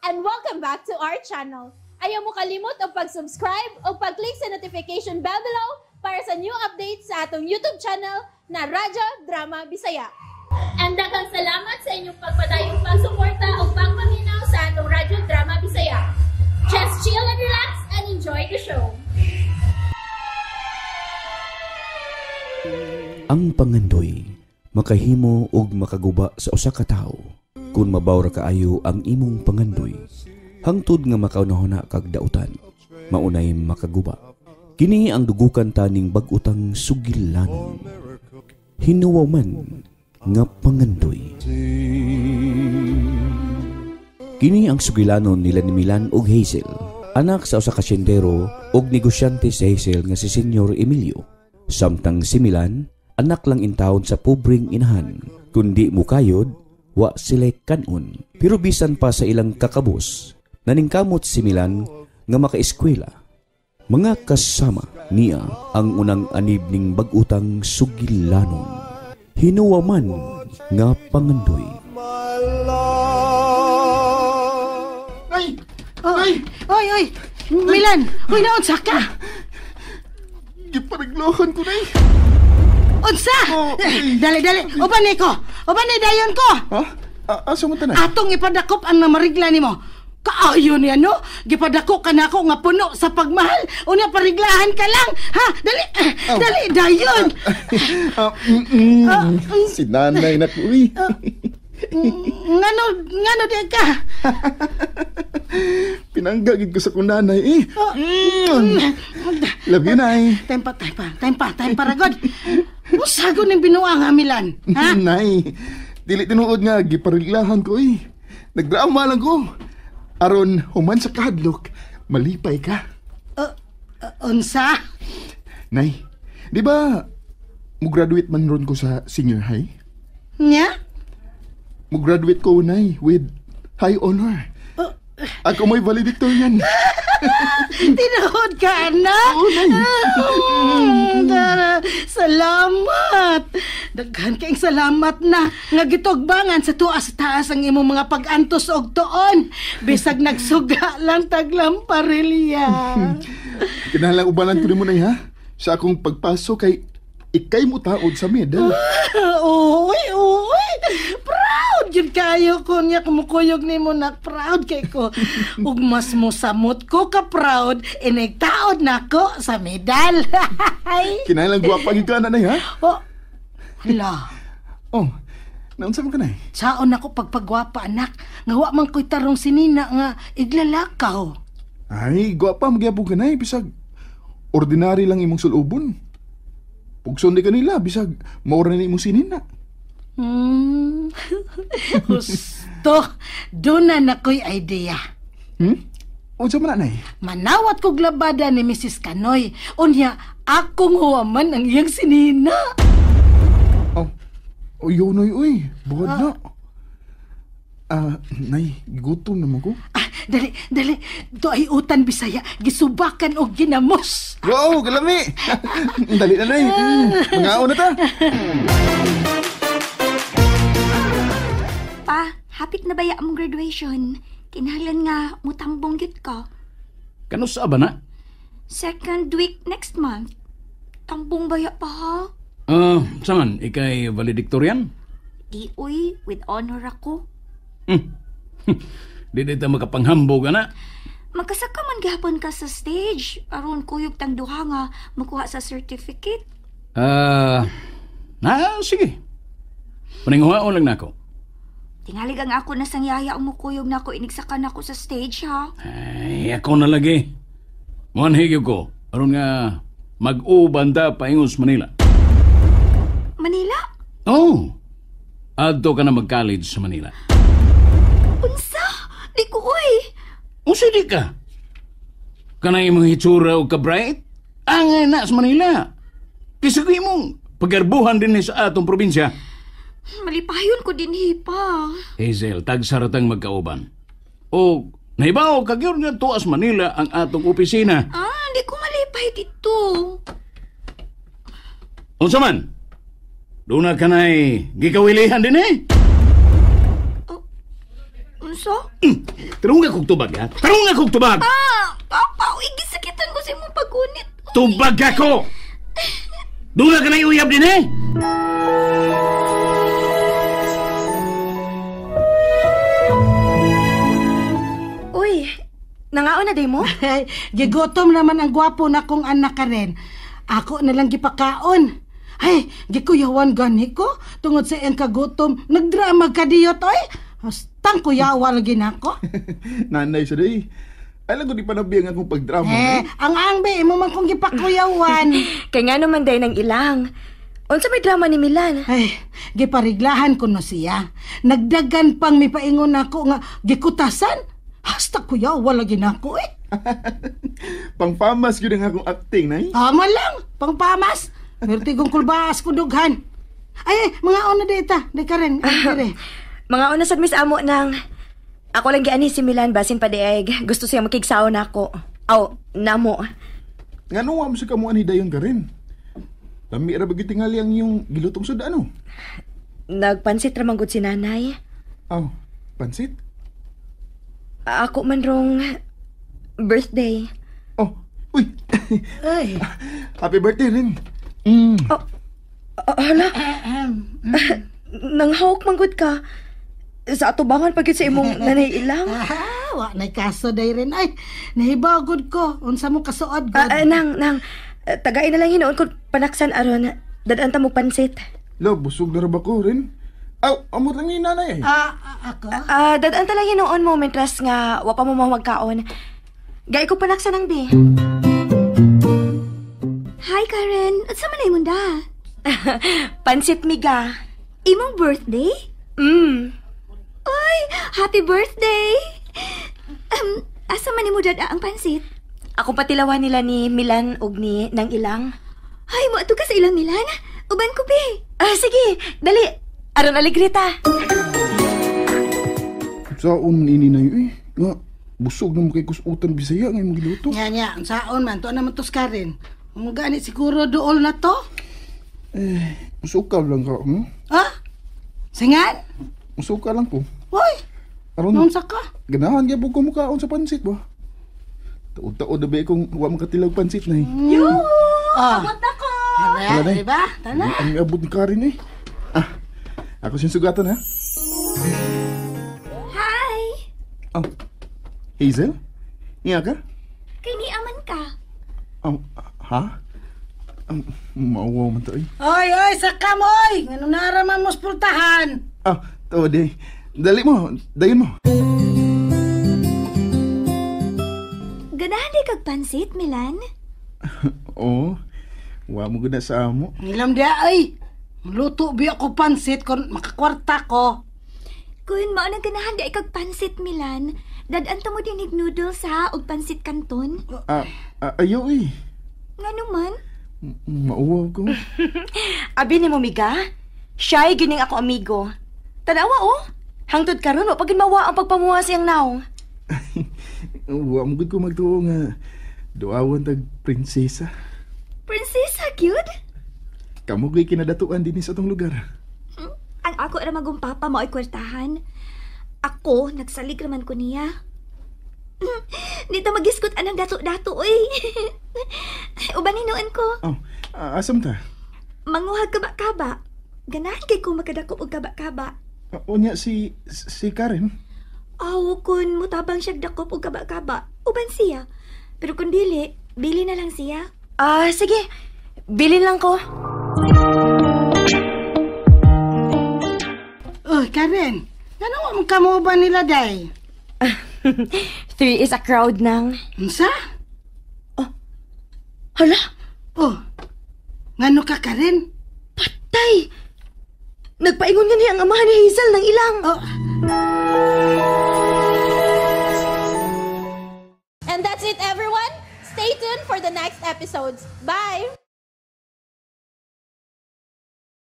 And welcome back to our channel. Ayaw mo kalimot og pag-subscribe o pag-click sa notification bell below para sa new updates sa atong YouTube channel na Radyo Drama Bisaya. And daghang salamat sa inyong pagpadayong pagsuporta o pagpaminaw sa atong Radyo Drama Bisaya. Just chill and relax and enjoy the show. Ang pangandoy makahimo og makaguba sa usa ka tawo kun mabaw ra kaayo ang imong pangandoy hangtod nga makaunahuna kag dautan maunay makaguba. Kini ang dugukan taning bag-utang sugilanon, hinuwaw man nga pangandoy. Kini ang sugilanon nila ni Milan ug Hazel, anak sa usa ka siyendero ug negosyante si Hazel nga si Senyor Emilio. Samtang si Milan, anak lang intawon sa pobreng inahan, kundi mukayod, wa sila kanon. Pero bisan pa sa ilang kakabos, naningkamot si Milan nga makaeskwela. Mga kasama niya ang unang anib ning bag-utang sugilanon, hinuwa man nga pangandoy. Ay! Oh, Ay! Oy, oy! Milan! Uy, naunsa ka? Gipariglohan ko na eh. Unsa? Oh, ay. Dali, dali. Uban ni ko. Uban ni dayon ko. Ha? Asa mo tanay? Atong ipadakop ang namarigla nimo. Kaayo niya, no? Gipadako ka na ako nga puno sa pagmahal. Unya, pariglahan ka lang. Ha? Dali. Oh. Dali, dayon. Si nanay na ko eh. Ngano di ka? Pinanggagid ko sa kong nanay eh. Oh. Love you, Nay. Time pa, time pa, time pa, time pa, ragod. Usago ning binuang nga, Milan. Ha? Nay, dili tinuod nga gipariglahan ko eh. Nagdrama lang ko. Aron human sa kahadlok, malipay ka. Unsa? Nay, di ba mo-graduate man ron ko sa senior high? Nya? Mo-graduate ko, Nay, with high honor. Ako may valedictorian. Tinuod ka, anak? Oo, Nay. Tara, salamat. Daghan kayong salamat na nga gitugbangan sa tuwa sa taas ang imong mga pag-antos og tuon. Bisag nagsuga lang taglamparilya. Kinahanglan ubanan ko nimo, Nay, ha? Sa akong pagpasok kay ikay mo taod sa medal. Uy, uy. Proud yun kayo ko niya kumukuyog nimo na proud kay ko. Ug mas mosamot ko ka proud inigtaod nako sa medal. Kinahanglan gwapa gyud ka na, Nay, ha? Oh. Hala. Oh, naunsa man ka, Nay? Saon ako pagpagwapa, anak. Nga wa man ko'y tarong sinina nga iglalakaw. Ay, gwapa magyapon ka, Nay, bisag ordinary lang imong sulubon. Pugson di kanila, bisag maura na imong sinina. Husto. Doon na nako'y idea. Unsa man na, Nay? Manawat kog labada ni Mrs. Kanoy. Unya, akong huwaman ang iyang sinina. Oh, oh yun, Nay, uy. Buhad na. Nay, gutom naman ko. Ah, dali, dali. Do ay utan Bisaya. Gisubakan og ginamos. Wow, galami! Dali na, Nay. Mangaon na ta. Pa, hapit na baya among graduation. Kinahanglan nga mutambong gyud ka. Kanusa ba na? Second week next month. Tambong baya pa ha? Saman, ikay valedictorian? Di uy, with honor ako. Di dito makapanghambog, ana. Magkasaka man gihapon ka sa stage. Aron kuyog tang duha nga makuha sa certificate. Sige. Paninguhaon lang nako. Tingali ang ako na sang yaya ang mukuyog nako inigsaka nako sa stage ha. Ay, ako na lagi. Muanhigyo ko aron nga mag-uban ta paingon sa Manila. Manila? Oh. Adto ka na mag-college sa Manila. Unsa? Di ko uy. Unsa di ka? Kanay imong hitsura og ka-bright? Angay na sa Manila. Kaysa ko imong pagarbuhan din sa atong probinsya. Malipayon ko din hipa. Hazel, tagsaratang magkauban. O, naibaw, kagyur nga tuas Manila ang atong opisina. Ah, di ko malipay dito. Unsa man? Doon na ka na'y gikawilihan din eh. Oh, Unsa? Tarunga kog tubag, ha? Tarunga kog tubag! Ah, papa, uy, gisakitan ko sa imong paggunit. Tubag ako! Dula ka na iuyab din, eh? Uy, nangaon na day mo? Ay, gigotom naman ang gwapo na kong anak ka rin. Ako na lang gipakaon. Ay, gikuyawan gani ko. Tungod sa iyang kagutom, nagdrama ka diyot, oy. Hastang kuyawa lagi nako. Nanay sa day. Ay lang ko di pa nabiyang akong pagdrama. Eh, ang angbe, imo man kong gipakuyawan. Kaya nga naman day ng ilang. Unsa may drama ni Milan? Ay, gipariglahan ko no siya. Nagdagan pang mipaingon nako nga gikutasan. Hasta kuyawa lagi nako eh. Pangpamas yun ang akong acting, nay. Tama lang, pangpamas. Vertigong kulbaas ko dughan. Ay, ay, mga una dita, di ka rin. Ay, Mga una sad Miss Amo nang ako lang giani si Milan basin pa dieg. Gusto siya makigsaon nako. Aw, namo. Nga nung mo sa kamuan hidayon ka rin. Lami ra ba gyud tingali ang iyong gilutong suda ano? Nagpansit ra man gud si nanay. Aw, pansit? Ako man rong birthday. Oh, uy. Ay, Happy birthday rin. Mm. Hala. Nanghawk man gud ka. Sa atubangan pagit sa imong nanay ilang. ah, wa nay kaso day rin. Ay, nahibagod ko. Unsa mo kasuod gud? Nang, tagain na lang hinuon ko panaksan aron. Dadaan ta mo pansit. Lo, busog na ra ba ko rin? Aw, amot lang ni nanay eh. Ako? Dadaan ta lang hinuon mo mentras nga wa pa mo magkaon. Gay ko panaksan ang bi. Hi Karen, at sa manay mo da? Pansit miga. Imong birthday? Mm. Oy, happy birthday! Asa man nimo dada ang pansit? Ako patilawan nila ni Milan ug ni nang ilang. Ay, mo ato ka sa ilang Milan? Uban ko be. Sige, dali. Aron aligrita. Saon ini na eh. Nga, busog na mo kay kusutan Bisaya nga imong giluto. Nya nya, unsaon man to naman tos Karen. Mo gani siguro duol na to. Eh, musuka lang ka, hmm? Ah? Singan? Musuka lang ko. Uy, Aron, unsa ka? ganahan gyud ko mukaon sa pansit ba? Taod-taod na ba kung wa makatilaw pansit na eh. Ah. Abot ako. Wala na eh. Diba? Tana. Ang abot ni Karen eh. Ah, ako siyang sugatan ha. Hi! Oh, Hazel? Niya ka? Kay ni aman ka. Oh, ha? Mauwaw man to eh. Oy, oy, sakam oy. Ngano naraman mo spultahan? Ah, taod eh. Dali mo, dayon mo. Ganahan di kag pansit, Milan? Oo, wa mo gud na sa amo. Ngilam dia ay. Luto biya ko pansit kon makakwarta ko. Kun mao nang ganahan di kag pansit, Milan. Dad-an ta mo dinig noodles ha og pansit kanton. Ayaw eh. Ngano man? Mauwaw ko. Abi ni mo miga? Shy gining ako amigo. Tanawa oh. Hangtod karon wa pagin mawa ang pagpamuha siyang naong. Wa mo gud ko magtuo nga duawan tag prinsesa. Prinsesa cute? Kamo gyud kinadatuan dinhi sa atong lugar. Ang ako ra magong papa mao'y kwartahan. Ako nagsalig raman ko niya. Dito magiskot anang dato-dato oy. Uban hinuon ko. Oh, asam ta? Manguhag kaba-kaba. Ganahan kay ko makadako og kaba-kaba. Unya si Karen. Aw, kun mutabang siya dakop og kaba-kaba, uban siya. Pero kun dili, bili na lang siya. Sige. Bilin lang ko. Oy, Karen. Ngano wa man kamo ba nila day? 3 is a crowd nang. Unsa? Oh. Hala? Oh. Ngano ka Karen? Patay. Nagpaingon nga niya ang amahan ni Hazel ng ilang. Oh. And that's it everyone. Stay tuned for the next episodes. Bye!